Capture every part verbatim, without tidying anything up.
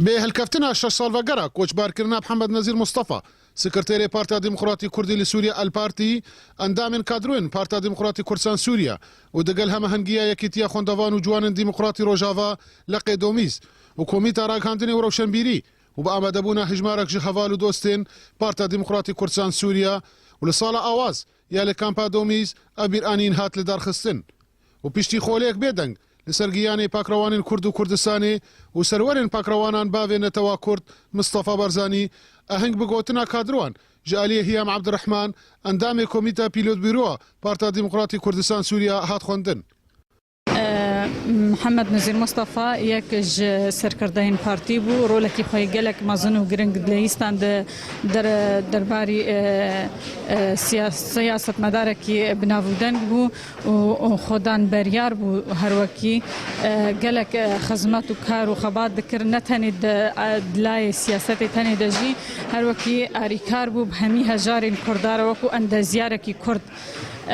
Bi helkeftina şeş salvegera koçbarkirina Mihemed Nezîr Mustafa, Sekreterê Partiya Demokratî Kurdî li Sûriye El Partî, endamên kadroyên Partiya Demokratî Kurdistan Sûriye û digel hemahengiya Yekîtiya Xwendevan û Ciwanên Demokratî Rojava, Leqê Domîz, û Komîta Ragihandinê û Rewşenbîrî û bi amadebûna hejmarek ji heval û dostên Partiya Demokratî Kurdistan Sûriye û li sala awaz ya li kampa Domîz ev bîranîn hat lidarxistin. û piştî xoleyek bêdeng li ser giyanê pakrewanên Kurd û Kurdistanê û serwerên pakrewanan bavê netewa Kurd Mistefa Barzanî, ehing bi gotina kadrowan ji aliyê Hiyam Abdurrahman, endamê Komîta Pîlotbîroya Partiya Demokratî Kurdistan Sûriye hat xwendin. Mihemed Nezîr Mustafa yek ji serkirdeyên partî bû, rolekî xwe yê gelek mezin û giring dileyîstan di der-, derbarî, e, e, siya-, siyasetmedarekî bi nav û deng bû û, û xwedan beryar bû her wekî, e, gelek, e, xizmet û kar û xebat dikir, ne tenê di, e, di layê siyasetê tenê de jî her wekî arîkar bû bi hemî hejarên Kurda re wekû endezyarekî Kurd. E,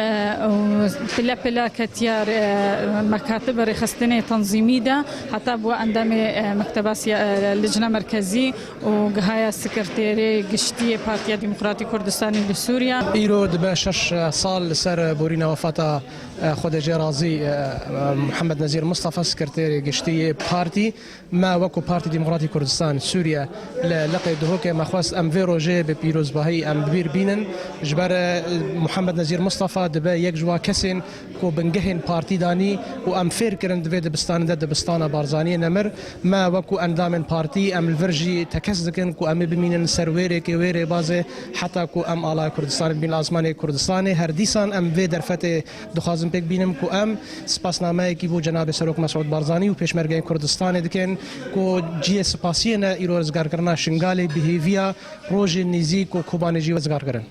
û pile pile ketiya, e, mekatib rêxistinê tenzîmî de, heta bû endamê, e, mekteba siya-, e, licna merkezî û gihaya sekreterê giştî yê Partiya Demokratî Kurdistanê li Sûriye. Îro dibe şeş sal li ser borîna wefata, e, Xwedê jê razî, e, Mihemed Nezîr Mistefa, sekreterê giştî yê partî. Me wekû Partî Demokratî Kurdistan Sûriye li Leqê Duhokê me xwest em vê rojê bi pîrozbahî em bi bîr bînin. Ji ber, e, Muhammed Nezîr Mustafa dibe yek ji wa kesên ku bingehên partî danî û em fêr kirin di vê dibistanê de, dibistana Barzaniyê nemir. Me wekû endamên partî em li vir jî tekez dikin ku em ê bimînin ser wê rêkê, wê rêbazê, heta ku em alaya Kurdistanê bibîn li asmanê Kurdistanê. Her dîsan em vê derfetê dixwazim pêk bînim ku em spasnameyekî bo Cenabê Serok Mesûd Barzanî û Pêşmergeyên Kurdistanê dikin ku cihê spasiyê ne îro rizgarkirina Şingalê bi hêviya rojên nêzîk û Kobanê jî wê rizgar kirin.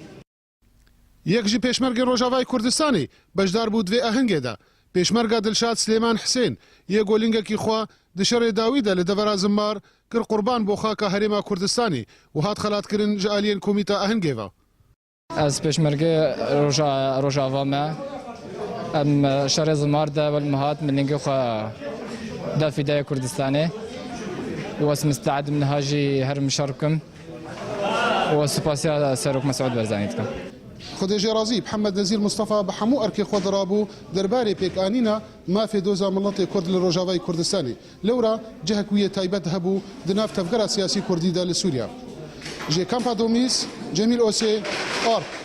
Yek ji pêşmergên Rojavayê Kurdistanê beşdar bû di vê ahengê de. Pêşmerga Dilşad Silêman Hisên yê ku lingekî xwe di şerê dawî de li devera Zimmar kir qurban bo xaka Herêma Kurdistanê û hat xelatkirin ji aliyên Komîta Ahengê ve. Ez pêşmergê roja, Rojava me. Em şerê Zimar de welmihat min lingê xwe da fîdayê Kurdistanê û ez misteed im niha jî herim şer bikim û ez spasiya Serok Mesûd Barzanî dikim. Xwedê jê razî, Mihemed Nezîr Mistefa bi hemû erkê xwe de rabû derbarê pêkanîna mafê doza miletê Kurd li Rojavayê Kurdistanê. Lewra cihek wî yê taybet hebû di nav tevgera siyasî Kurdî de li Sûriye. Ji kampa Domîz, Cemîl Osê, Ark.